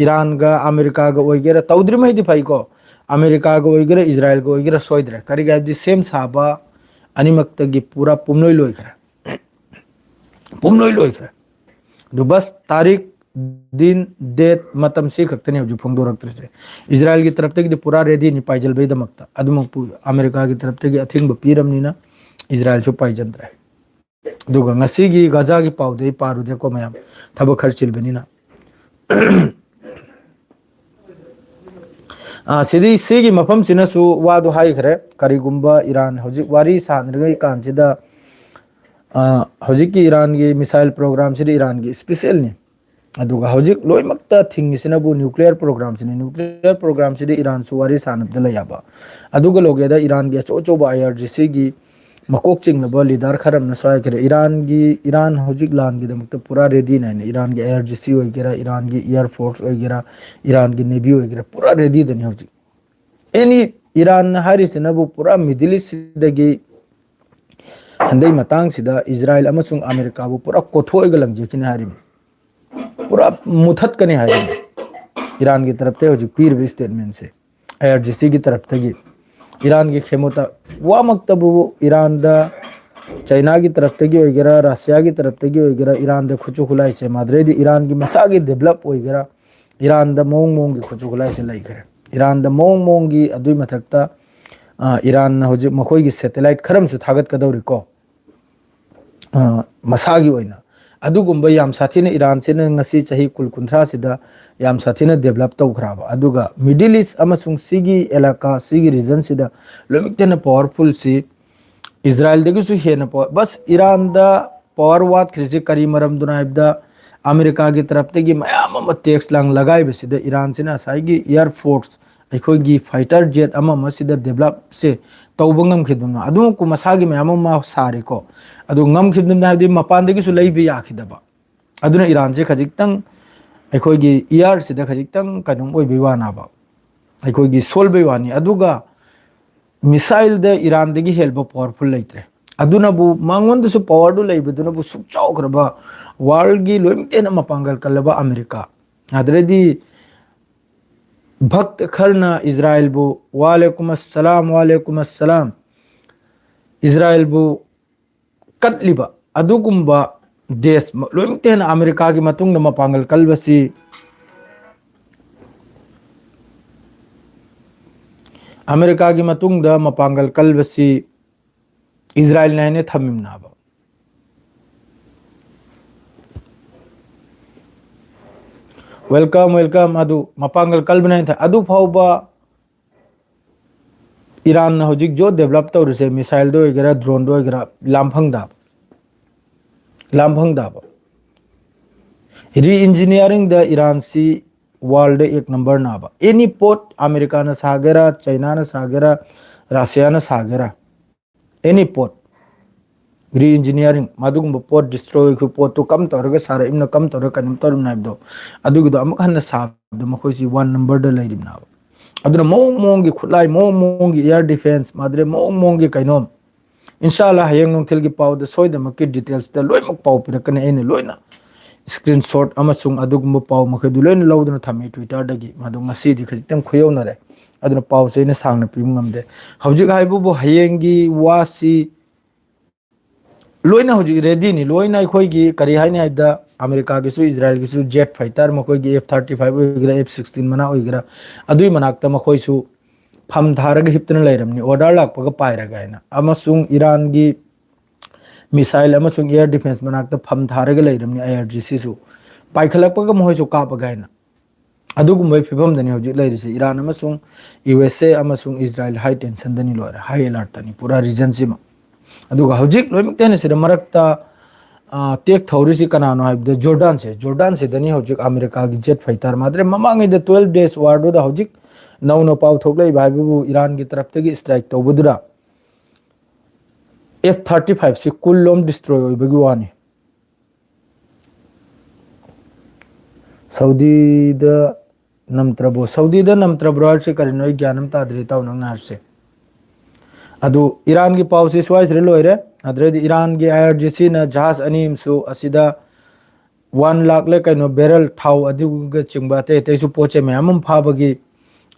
ꯏꯔꯥꯟꯒ ꯑꯃꯦꯔꯤꯀꯥꯒ ꯑꯣꯏꯒꯦꯔꯥ, ꯇꯧꯗ꯭ꯔꯤꯉꯩꯗꯤ ꯐꯩꯀꯣ, ꯑꯃꯦꯔꯤꯀꯥꯒ ꯑꯣꯏꯒꯦꯔꯥ, ꯏꯖꯔꯥꯏꯜꯒ ꯑꯣꯏꯒꯦꯔꯥ, ꯁꯣꯏꯗ꯭ꯔꯦ꯫ ꯀꯔꯤꯒꯤ ꯍꯥꯏꯕꯗꯤ, ꯁꯦꯝ ꯁꯥꯕ ꯑꯅꯤꯃꯛꯇꯒꯤ ꯄꯨꯔꯥ ꯄꯨꯝꯂꯣꯏ ꯂꯣꯏꯈ꯭ꯔꯦ, ꯄꯨꯝꯂꯣꯏ ꯂꯣꯏꯈ꯭ꯔꯦ꯫ ꯑꯗꯨ ꯕꯁ, ꯇꯥꯔꯤꯛ, ꯗꯤꯟ, ꯗꯦꯠ, ꯃꯇꯝ ꯁꯤ ꯈꯛꯇꯅꯤ ꯍꯧꯖꯤꯛ ꯐꯣꯡꯗꯣꯔꯛꯇ꯭ꯔꯤꯁꯦ꯫ ꯏꯖꯔꯥꯏꯜꯒꯤ ꯇꯔꯞꯇꯒꯤꯗꯤ ꯄꯨꯔꯥ ꯔꯦꯗꯤꯅꯤ ꯄꯥꯏꯖꯟꯕꯩꯗꯃꯛꯇ, ꯑꯗꯨꯃꯛꯄꯨ ꯑꯃꯦꯔꯤꯀꯥꯒꯤ ꯇꯔꯞꯇꯒꯤ ꯑꯊꯤꯡꯕ ꯄꯤꯔꯕꯅꯤꯅ ꯏꯖꯔꯥꯏꯜꯁꯨ ꯄꯥꯏꯖꯟꯗ꯭ꯔꯦ꯫ ꯑꯗꯨꯒ ꯉꯁꯤꯒꯤ ꯒꯥꯖꯥꯒꯤ ꯄꯥꯎꯗꯤ ꯑꯩ ꯄꯥꯔꯨꯗꯦꯀꯣ ꯃꯌꯥꯝ, ꯊꯕꯛ ꯈꯔ ꯆꯤꯜꯕꯅꯤꯅ꯫ ꯑꯥ, ꯁꯤꯗꯤ, ꯁꯤꯒꯤ ꯃꯐꯝꯁꯤꯅꯁꯨ ꯋꯥꯗꯣ ꯍꯥꯏꯈ꯭ꯔꯦ꯫ ꯀꯔꯤꯒꯨꯝꯕ ꯏꯔꯥꯟ ꯍꯧꯖꯤꯛ ꯋꯥꯔꯤ ꯁꯥꯟꯅꯔꯤꯉꯩ ꯀꯥꯟꯁꯤꯗ, ꯑꯥ, ꯍꯧꯖꯤꯛꯀꯤ ꯏꯔꯥꯟꯒꯤ ꯃꯤꯁꯥꯏꯜ ꯄ꯭ꯔꯣꯒ꯭ꯔꯥꯝꯁꯤꯗꯤ ꯏꯔꯥꯟꯒꯤ ꯏꯁꯄꯤꯁꯦꯜꯅꯤ꯫ ꯑꯗꯨꯒ ꯍꯧꯖꯤꯛ ꯂꯣꯏꯅꯃꯛꯇ ꯊꯤꯡꯉꯤꯁꯤꯅꯕꯨ ꯅ꯭ꯌꯨꯀ꯭ꯂꯤꯌꯔ ꯄ꯭ꯔꯣꯒ꯭ꯔꯥꯝꯁꯤꯅꯤ꯫ ꯅ꯭ꯌꯨꯀ꯭ꯂꯤꯌꯔ ꯄ꯭ꯔꯣꯒ꯭ꯔꯥꯝꯁꯤꯗꯤ ꯏꯔꯥꯟꯁꯨ ꯋꯥꯔꯤ ꯁꯥꯟꯅꯕꯗ ꯂꯩ ꯌꯥꯕ꯫ ꯑꯗꯨꯒ ꯂꯣꯏꯒꯦꯗ ꯏꯔꯥꯟꯒꯤ ꯑꯆꯧ ꯑꯆꯧꯕ ꯑꯥꯏ ꯑꯥꯔ ꯖꯤ ꯁꯤꯒꯤ ꯃꯀꯣꯛ ꯆꯤꯡꯂꯕ ꯂꯤꯗꯔ ꯈꯔ ꯑꯃꯅꯁꯨ ꯍꯥꯏꯈ꯭ꯔꯦ, ꯏꯔꯥꯟꯒꯤ, ꯏꯔꯥꯟ ꯍꯧꯖꯤꯛ ꯂꯥꯟꯒꯤꯗꯃꯛꯇ ꯄꯨꯔꯥ ꯔꯦꯗꯤꯅꯤ ꯍꯥꯏꯅ꯫ ꯏꯔꯥꯟꯒꯤ ꯑꯥꯏ ꯑꯥꯔ ꯖꯤ ꯁꯤ ꯑꯣꯏꯒꯦꯔꯥ, ꯏꯔꯥꯟꯒꯤ ꯏꯌꯥꯔ ꯐꯣꯔꯁ ꯑꯣꯏꯒꯦꯔꯥ, ꯏꯔꯥꯟꯒꯤ ꯅꯦꯚꯤ ꯑꯣꯏꯒꯦꯔꯥ, ꯄꯨꯔꯥ ꯔꯦꯗꯤꯗꯅꯤ ꯍꯧꯖꯤꯛ꯫ ꯑꯦꯅꯤ, ꯏꯔꯥꯟ ꯍꯥꯏꯔꯤꯁꯤꯅꯕꯨ ꯄꯨꯔꯥ ꯃꯤꯗꯜ ꯏꯁꯇꯗꯒꯤ ꯍꯟꯗꯛ ꯃꯇꯥꯡꯁꯤꯗ ꯏꯖꯔꯥꯏꯜ ꯑꯃꯁꯨꯡ ꯑꯃꯦꯔꯤꯀꯥꯕꯨ ꯄꯨꯔꯥ ꯀꯣꯊꯣꯛꯑꯒ ꯂꯪꯖꯈꯤꯅꯤ ꯍꯥꯏꯔꯤꯕꯅꯤ, ꯄꯨꯔꯥ ꯃꯨꯊꯠꯀꯅꯤ ꯍꯥꯏꯔꯤꯕꯅꯤ꯫ ꯏꯔꯥꯟꯒꯤ ꯇꯔꯞꯇ ꯍꯧꯖꯤꯛ ꯄꯤꯔꯤꯕ ꯏꯁꯇꯦꯠꯃꯦꯟꯁꯦ, ꯑꯥꯏ ꯑꯥꯔ ꯖꯤ ꯁꯤꯒꯤ ꯇꯔꯞꯇꯒꯤ, ꯏꯔꯥꯟꯒꯤ ꯈꯦꯃꯣꯇꯥ, ꯋꯥꯃꯛꯇꯕꯨ ꯏꯔꯥꯟꯗ ꯆꯩꯅꯥꯒꯤ ꯇꯔꯞꯇꯒꯤ ꯑꯣꯏꯒꯦꯔꯥ, ꯔꯁꯤꯌꯥꯒꯤ ꯇꯔꯞꯇꯒꯤ ꯑꯣꯏꯒꯦꯔꯥ, ꯏꯔꯥꯟꯗ ꯈꯨꯠꯁꯨ ꯈꯨꯠꯂꯥꯏꯁꯦ, ꯃꯥꯗ꯭ꯔꯦꯗꯤ ꯏꯔꯥꯟꯒꯤ ꯃꯁꯥꯒꯤ ꯗꯦꯕꯂꯞ ꯑꯣꯏꯒꯦꯔꯥ, ꯏꯔꯥꯟꯗ ꯃꯑꯣꯡ ꯃꯑꯣꯡꯒꯤ ꯈꯨꯠꯁꯨ ꯈꯨꯠꯂꯥꯏꯁꯦ ꯂꯩꯈ꯭ꯔꯦ꯫ ꯏꯔꯥꯟꯗ ꯃꯑꯣꯡ ꯃꯑꯣꯡꯒꯤ, ꯑꯗꯨꯒꯤ ꯃꯊꯛꯇ, ꯑ, ꯏꯔꯥꯟꯅ ꯍꯧꯖꯤꯛ ꯃꯈꯣꯏꯒꯤ ꯁꯦꯇꯦꯂꯥꯏꯠ ꯈꯔ ꯑꯃꯁꯨ ꯊꯥꯒꯠꯀꯗꯧꯔꯤꯀꯣ, ꯑ, ꯃꯁꯥꯒꯤ ꯑꯣꯏꯅ꯫ ꯑꯗꯨꯒꯨꯝꯕ ꯌꯥꯝ ꯁꯥꯊꯤꯅ ꯏꯔꯥꯟꯁꯤꯅ ꯉꯁꯤ ꯆꯍꯤ ꯀꯨꯟ ꯀꯨꯟꯊ꯭ꯔꯥꯁꯤꯗ ꯌꯥꯝ ꯁꯥꯊꯤꯅ ꯗꯦꯕꯂꯞ ꯇꯧꯈ꯭ꯔꯕ꯫ ꯑꯗꯨꯒ ꯃꯤꯗꯜ ꯏꯁ ꯑꯃꯁꯨꯡ ꯁꯤꯒꯤ ꯑꯦꯂꯥꯀꯥ, ꯁꯤꯒꯤ ꯔꯤꯖꯟꯁꯤꯗ ꯂꯣꯏꯅꯃꯛꯇ ꯍꯦꯟꯅ ꯄꯋꯥꯔꯐꯨꯜꯁꯤ ꯏꯖꯔꯥꯏꯜꯗꯒꯤꯁꯨ ꯍꯦꯟꯅ ꯄꯋꯥꯔ-, ꯕꯁ, ꯏꯔꯥꯟꯗ ꯄꯋꯥꯔ ꯋꯥꯠꯈ꯭ꯔꯤꯁꯤ ꯀꯔꯤ ꯃꯔꯝꯗꯨꯅ ꯍꯥꯏꯕꯗ, ꯑꯃꯦꯔꯤꯀꯥꯒꯤ ꯇꯔꯞꯇꯒꯤ ꯃꯌꯥꯝ ꯑꯃ ꯇꯦꯛꯁ ꯂꯥꯡ ꯂꯒꯥꯏꯕꯁꯤꯗ ꯏꯔꯥꯟꯁꯤꯅ ꯉꯁꯥꯏꯒꯤ ꯏꯌꯥꯔ ꯐꯣꯔꯁ, ꯑꯩꯈꯣꯏꯒꯤ ꯐꯥꯏꯇꯔ ꯖꯦꯠ ꯑꯃ ꯑꯃꯁꯤꯗ ꯗꯦꯕꯂꯞꯁꯦ ꯇꯧꯕ ꯉꯝꯈꯤꯗꯕꯅ, ꯑꯗꯨꯃꯛꯄꯨ ꯃꯁꯥꯒꯤ ꯃꯌꯥꯝ ꯑꯃ ꯁꯥꯔꯦꯀꯣ꯫ ꯑꯗꯨ ꯉꯝꯈꯤꯗꯕꯅ ꯍꯥꯏꯕꯗꯤ ꯃꯄꯥꯟꯗꯒꯤꯁꯨ ꯂꯩꯕ ꯌꯥꯈꯤꯗꯕ꯫ ꯑꯗꯨꯅ ꯏꯔꯥꯟꯁꯦ ꯈꯖꯤꯛꯇꯪ ꯑꯩꯈꯣꯏꯒꯤ ꯏꯌꯥꯔꯁꯤꯗ ꯈꯖꯤꯛꯇꯪ ꯀꯩꯅꯣꯝ ꯑꯣꯏꯕꯩ ꯋꯥꯅꯦꯕ, ꯑꯩꯈꯣꯏꯒꯤ ꯁꯣꯜꯕꯩ ꯋꯥꯅꯤ꯫ ꯑꯗꯨꯒ ꯃꯤꯁꯥꯏꯜꯗ ꯏꯔꯥꯟꯗꯒꯤ ꯍꯦꯜꯕ ꯄꯋꯥꯔꯐꯨꯜ ꯂꯩꯇ꯭ꯔꯦ꯫ ꯑꯗꯨꯅꯕꯨ, ꯃꯉꯣꯟꯗꯁꯨ ꯄꯋꯥꯔꯗꯨ ꯂꯩꯕꯗꯨꯅꯕꯨ ꯁꯨꯛ ꯆꯥꯎꯈ꯭ꯔꯕ, ꯋꯥꯔꯜꯒꯤ ꯂꯣꯏꯅꯃꯛꯇ ꯍꯦꯟꯅ ꯃꯄꯥꯡꯒꯜ ꯀꯜꯂꯕ ꯑꯃꯦꯔꯤꯀꯥ, ꯑꯗꯨꯗꯩꯗꯤ ꯚꯛꯇ ꯈꯔꯅ ꯏꯖꯔꯥꯏꯜꯕꯨ "ꯋꯥꯂꯦꯀꯨꯝ ꯑꯁꯁꯂꯥꯝ, ꯋꯥꯂꯦꯀꯨꯝ ꯑꯁꯁꯂꯥꯝ", ꯏꯖꯔꯥꯏꯜꯕꯨ ꯀꯠꯂꯤꯕ ꯑꯗꯨꯒꯨꯝꯕ ꯗꯦꯁ ꯂꯣꯏꯅꯃꯛꯇ ꯍꯦꯟꯅ ꯑꯃꯦꯔꯤꯀꯥꯒꯤ ꯃꯇꯨꯡꯗ ꯃꯄꯥꯡꯒꯜ ꯀꯜꯕꯁꯤ, ꯑꯃꯦꯔꯤꯀꯥꯒꯤ ꯃꯇꯨꯡꯗ ꯃꯄꯥꯡꯒꯜ ꯀꯜꯕꯁꯤ ꯏꯖꯔꯥꯏꯜꯅ ꯍꯥꯏꯅ ꯊꯝꯃꯤꯕꯅꯦꯕ꯫ Welcome, welcome꯫ ꯑꯗꯨ ꯃꯄꯥꯡꯒꯜ ꯀꯜꯕꯅ ꯍꯥꯏꯅ ꯊ-, ꯑꯗꯨ ꯐꯥꯎꯕ ꯏꯔꯥꯟꯅ ꯍꯧꯖꯤꯛ ꯖꯣ ꯗꯦꯕꯂꯞ ꯇꯧꯔꯤꯁꯦ, ꯃꯤꯁꯥꯏꯜꯗ ꯑꯣꯏꯒꯦꯔꯥ, ꯗ꯭ꯔꯣꯟꯗ ꯑꯣꯏꯒꯦꯔꯥ, ꯂꯥꯝꯐꯪꯗꯕ, ꯂꯥꯝꯐꯪꯗꯕ꯫ ꯔꯤ ꯏꯟꯖꯤꯅꯤꯌꯥꯔꯤꯡꯗ ꯏꯔꯥꯟꯁꯤ ꯋꯥꯔꯜꯗ ꯑꯦꯛ ꯅꯝꯕꯔ ꯅꯥꯕ꯫ ꯑꯦꯅꯤ ꯄꯣꯠ ꯑꯃꯦꯔꯤꯀꯥꯅ ꯁꯥꯒꯦꯔꯥ, ꯆꯩꯅꯥꯅ ꯁꯥꯒꯦꯔꯥ, ꯔꯁꯤꯌꯥꯅ ꯁꯥꯒꯦꯔꯥ, ꯑꯦꯅꯤ ꯄꯣꯠ, ꯔꯤ ꯏꯟꯖꯤꯅꯤꯌꯥꯔꯤꯡ, ꯃꯗꯨꯒꯨꯝꯕ ꯄꯣꯠ ꯗꯤꯁꯇ꯭ꯔꯣꯏ ꯑꯣꯏꯈꯤꯕ ꯄꯣꯠꯇꯨ ꯀꯝ ꯇꯧꯔꯒ ꯁꯥꯔꯛꯏꯕꯅꯣ, ꯀꯝ ꯇꯧꯔꯒ ꯀꯩꯅꯣꯝ ꯇꯧꯔꯤꯕꯅꯣ ꯍꯥꯏꯕꯗꯣ, ꯑꯗꯨꯒꯤꯗꯣ ꯑꯃꯨꯛ ꯍꯟꯅ ꯁꯥꯕꯗ ꯃꯈꯣꯏꯁꯤ ꯋꯥꯟ ꯅꯝꯕꯔꯗ ꯂꯩꯔꯤꯕꯅꯦꯕ꯫ ꯑꯗꯨꯅ ꯃꯑꯣꯡ ꯃꯑꯣꯡꯒꯤ ꯈꯨꯠꯂꯥꯏ, ꯃꯑꯣꯡ ꯃꯑꯣꯡꯒꯤ ꯑꯦꯌꯔ ꯗꯤꯐꯦꯟꯁ, ꯃꯥꯗ꯭ꯔꯦ ꯃꯑꯣꯡ ꯃꯑꯣꯡꯒꯤ ꯀꯩꯅꯣꯝ, ꯏꯟꯁꯥ ꯑꯜꯂꯥ, ꯍꯌꯦꯡ ꯅꯨꯡꯊꯤꯜꯒꯤ ꯄꯥꯎꯗ ꯁꯣꯏꯗꯅꯃꯛꯀꯤ ꯗꯤꯇꯦꯜꯁꯇ ꯂꯣꯏꯅꯃꯛ ꯄꯥꯎ ꯄꯤꯔꯛꯀꯅꯤ꯫ ꯑꯩꯅ ꯂꯣꯏꯅ ꯁ꯭ꯀ꯭ꯔꯤꯟꯁꯣꯠ ꯑꯃꯁꯨꯡ ꯑꯗꯨꯒꯨꯝꯕ ꯄꯥꯎ ꯃꯈꯩꯗꯨ ꯂꯣꯏꯅ ꯂꯧꯗꯨꯅ ꯊꯝꯃꯤ Twitter-ꯗꯒꯤ꯫ ꯃꯗꯨ ꯉꯁꯤꯗꯤ ꯈꯖꯤꯛꯇꯪ ꯈꯨꯌꯧꯅꯔꯦ, ꯑꯗꯨꯅ ꯄꯥꯎꯁꯦ ꯑꯩꯅ ꯁꯥꯡꯅ ꯄꯤꯕ ꯉꯝꯗꯦ꯫ ꯍꯧꯖꯤꯛ ꯍꯥꯏꯕꯕꯨ ꯍꯌꯦꯡꯒꯤ ꯋꯥꯁꯤ ꯂꯣꯏꯅ ꯍꯧꯖꯤꯛ ꯔꯦꯗꯤꯅꯤ꯫ ꯂꯣꯏꯅ ꯑꯩꯈꯣꯏꯒꯤ ꯀꯔꯤ ꯍꯥꯏꯅꯤ ꯍꯥꯏꯕꯗ, ꯑꯃꯦꯔꯤꯀꯥꯒꯤꯁꯨ, ꯏꯖꯔꯥꯏꯜꯒꯤꯁꯨ ꯖꯦꯠ ꯐꯥꯏꯇꯔ, ꯃꯈꯣꯏꯒꯤ ꯑꯦꯐ ꯊꯥꯔꯇꯤ ꯐꯥꯏꯚ ꯑꯣꯏꯒꯦꯔꯥ, ꯑꯦꯐ ꯁꯤꯛꯁꯇꯤꯟ ꯃꯅꯥ ꯑꯣꯏꯒꯦꯔꯥ, ꯑꯗꯨꯒꯤ ꯃꯅꯥꯛꯇ ꯃꯈꯣꯏꯁꯨ ꯐꯝ ꯊꯥꯔꯒ ꯍꯤꯞꯇꯨꯅ ꯂꯩꯔꯝꯅꯤ, ꯑꯣꯔꯗꯔ ꯂꯥꯛꯄꯒ ꯄꯥꯏꯔꯒ ꯍꯥꯏꯅ꯫ ꯑꯃꯁꯨꯡ ꯏꯔꯥꯟꯒꯤ ꯃꯤꯁꯥꯏꯜ ꯑꯃꯁꯨꯡ ꯑꯦꯌꯔ ꯗꯤꯐꯦꯟꯁ ꯃꯅꯥꯛꯇ ꯐꯝ ꯊꯥꯔꯒ ꯂꯩꯔꯝꯅꯤ, ꯑꯥꯏ ꯑꯥꯔ ꯖꯤ ꯁꯤꯁꯨ ꯄꯥꯏꯈꯠꯂꯛꯄꯒ ꯃꯈꯣꯏꯁꯨ ꯀꯥꯞꯄꯒ ꯍꯥꯏꯅ꯫ ꯑꯗꯨꯒꯨꯝꯕꯒꯤ ꯐꯤꯕꯝꯗꯅꯤ ꯍꯧꯖꯤꯛ ꯂꯩꯔꯤꯁꯦ꯫ ꯏꯔꯥꯟ ꯑꯃꯁꯨꯡ ꯌꯨ ꯑꯦꯁ ꯑꯦ ꯑꯃꯁꯨꯡ ꯏꯖꯔꯥꯏꯜ ꯍꯥꯏ ꯇꯦꯟꯁꯟꯗꯅꯤ ꯂꯣꯏꯔꯦ, ꯍꯥꯏ ꯑꯦꯂꯔꯠꯇꯅꯤ ꯄꯨꯔꯥ ꯔꯤꯖꯟꯁꯤꯃ꯫ ꯑꯗꯨꯒ ꯍꯧꯖꯤꯛ ꯂꯣꯏꯅꯃꯛꯇ ꯍꯦꯟꯅ ꯁꯤꯗ ꯃꯔꯛꯇ, ꯑ, ꯇꯦꯛ ꯊꯧꯔꯤꯁꯤ ꯀꯅꯥꯅꯣ ꯍꯥꯏꯕꯗ, ꯖꯣꯔꯗꯥꯟꯁꯦ, ꯖꯣꯔꯗꯥꯟꯁꯤꯗꯅꯤ ꯍꯧꯖꯤꯛ ꯑꯃꯦꯔꯤꯀꯥꯒꯤ ꯖꯦꯠ ꯐꯥꯏꯇꯔ꯫ ꯃꯥꯗ꯭ꯔꯦ ꯃꯃꯥꯡꯉꯩꯗ twelve days war-ꯗꯨꯗ ꯍꯧꯖꯤꯛ ꯅꯧꯅ ꯄꯥꯎ ꯊꯣꯛꯂꯛꯏꯕ ꯍꯥꯏꯕꯕꯨ ꯏꯔꯥꯟꯒꯤ ꯇꯔꯞꯇꯒꯤ ꯁ꯭ꯇ꯭ꯔꯥꯏꯛ ꯇꯧꯕꯗꯨꯗ ꯑꯦꯐ ꯊꯥꯔꯇꯤ ꯐꯥꯏꯚꯁꯤ ꯀꯨꯜꯂꯣꯝ ꯗꯤꯁꯇ꯭ꯔꯣꯏ ꯑꯣꯏꯕꯒꯤ ꯋꯥꯅꯤ꯫ ꯁꯥꯎꯗꯤꯗ ꯅꯝꯇ꯭ꯔꯕꯣ? ꯁꯥꯎꯗꯤꯗ ꯅꯝꯇ꯭ꯔꯕ꯭ꯔꯣ ꯍꯥꯏꯔꯤꯁꯦ ꯀꯔꯤꯅꯣ? ꯑꯩ ꯒ꯭ꯌꯥꯟ ꯑꯃ ꯇꯥꯗ꯭ꯔꯦ, ꯏꯇꯥꯎ, ꯅꯪꯅ ꯍꯥꯏꯔꯤꯁꯦ꯫ ꯑꯗꯨ ꯏꯔꯥꯟꯒꯤ ꯄꯥꯎꯁꯤ ꯁ꯭ꯋꯥꯏꯁꯤꯗ ꯂꯣꯏꯔꯦ꯫ ꯑꯗꯨꯗꯩꯗꯤ ꯏꯔꯥꯟꯒꯤ ꯑꯥꯏ ꯑꯥꯔ ꯖꯤ ꯁꯤꯅ ꯖꯍꯥꯖ ꯑꯅꯤ ꯑꯃꯁꯨ ꯑꯁꯤꯗ ꯋꯥꯟ ꯂꯥꯛꯂ ꯀꯩꯅꯣ ꯕꯦꯔꯦꯜ ꯊꯥꯎ ꯑꯗꯨꯒ ꯆꯤꯡꯕ ꯑꯇꯩ ꯑꯇꯩꯁꯨ ꯄꯣꯠ ꯆꯩ ꯃꯌꯥꯝ ꯑꯃ ꯐꯥꯕꯒꯤ,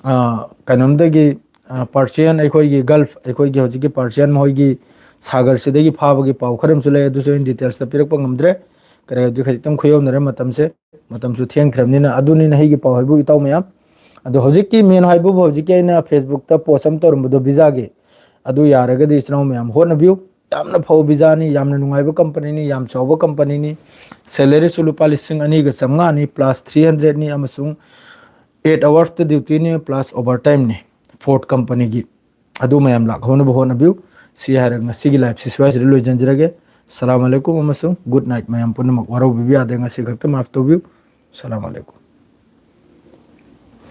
ꯑ, ꯀꯩꯅꯣꯝꯗꯒꯤ, ꯑ, ꯄꯥꯔꯁꯤꯌꯥꯟ, ꯑꯩꯈꯣꯏꯒꯤ ꯒꯜꯐ, ꯑꯩꯈꯣꯏꯒꯤ ꯍꯧꯖꯤꯛꯀꯤ ꯄꯥꯔꯁꯤꯌꯥꯟ ꯃꯈꯣꯏꯒꯤ ꯁꯥꯒꯔꯁꯤꯗꯒꯤ ꯐꯥꯕꯒꯤ ꯄꯥꯎ ꯈꯔ ꯑꯃꯁꯨ ꯂꯩ꯫ ꯑꯗꯨꯁꯨ ꯑꯩꯅ ꯗꯤꯇꯦꯜꯁꯇ ꯄꯤꯔꯛꯄ ꯉꯝꯗ꯭ꯔꯦ꯫ ꯀꯔꯤ ꯍꯥꯏꯕꯗꯤ ꯈꯖꯤꯛꯇꯪ ꯈꯨꯌꯧꯅꯔꯦ ꯃꯇꯝꯁꯦ, ꯃꯇꯝꯁꯨ ꯊꯦꯡꯈ꯭ꯔꯕꯅꯤꯅ꯫ ꯑꯗꯨꯅꯤ ꯅꯍꯩꯒꯤ ꯄꯥꯎ ꯍꯥꯏꯕꯨ, ꯏꯇꯥꯎ ꯃꯌꯥꯝ꯫ ꯑꯗꯣ ꯍꯧꯖꯤꯛꯀꯤ ꯃꯦꯟ ꯍꯥꯏꯕꯕꯨ, ꯍꯧꯖꯤꯛꯀꯤ ꯑꯩꯅ ꯐꯦꯁꯕꯨꯛꯇ ꯄꯣꯁ ꯑꯃ ꯇꯧꯔꯝꯕꯗꯣ ꯚꯤꯖꯥꯒꯤ, ꯑꯗꯨ ꯌꯥꯔꯒꯗꯤ ꯏꯆꯤꯟ ꯏꯅꯥꯎ ꯃꯌꯥꯝ ꯍꯣꯠꯅꯕꯤꯌꯨ꯫ ꯌꯥꯝꯅ ꯐꯕ ꯚꯤꯖꯥꯅꯤ, ꯌꯥꯝꯅ ꯅꯨꯡꯉꯥꯏꯕ ꯀꯝꯄꯅꯤꯅꯤ, ꯌꯥꯝ ꯆꯥꯎꯕ ꯀꯝꯄꯅꯤꯅꯤ꯫ ꯁꯦꯂꯔꯤꯁꯨ ꯂꯨꯄꯥ ꯂꯤꯁꯤꯡ ꯑꯅꯤꯒ ꯆꯥꯝꯃꯉꯥꯅꯤ, ꯄ꯭ꯂꯁ ꯊ꯭ꯔꯤ ꯍꯟꯗ꯭ꯔꯦꯠꯅꯤ, ꯑꯃꯁꯨꯡ ꯑꯩꯠ ꯑꯋꯥꯔꯁꯇ ꯗ꯭ꯌꯨꯇꯤꯅꯤ, ꯄ꯭ꯂꯁ ꯑꯣꯚꯔ ꯇꯥꯏꯝꯅꯤ꯫ ꯐꯣꯔꯠ ꯀꯝꯄꯅꯤꯒꯤ꯫ ꯑꯗꯨ ꯃꯌꯥꯝ ꯂꯥꯛꯍꯧꯅꯕ ꯍꯣꯠꯅꯕꯤꯌꯨ꯫ ꯁꯤ ꯍꯥꯏꯔꯒ ꯉꯁꯤꯒꯤ ꯂꯥꯏꯐꯁꯤ ꯁ꯭ꯋꯥꯏꯁꯤꯗ ꯂꯣꯏꯁꯤꯟꯖꯔꯒꯦ꯫ ꯁꯂꯥꯝ ꯑꯂꯩꯀꯨꯝ ꯑꯃꯁꯨꯡ ꯒꯨꯗ ꯅꯥꯏꯠ꯫ ꯃꯌꯥꯝ ꯄꯨꯝꯅꯃꯛ ꯋꯥꯔꯧꯕꯤꯕ ꯌꯥꯗꯦ, ꯉꯁꯤ ꯈꯛꯇ ꯃꯥꯐ ꯇꯧꯕꯤꯌꯨ꯫ ꯁꯂꯥꯝ ꯑꯂꯩꯀꯨꯝ꯫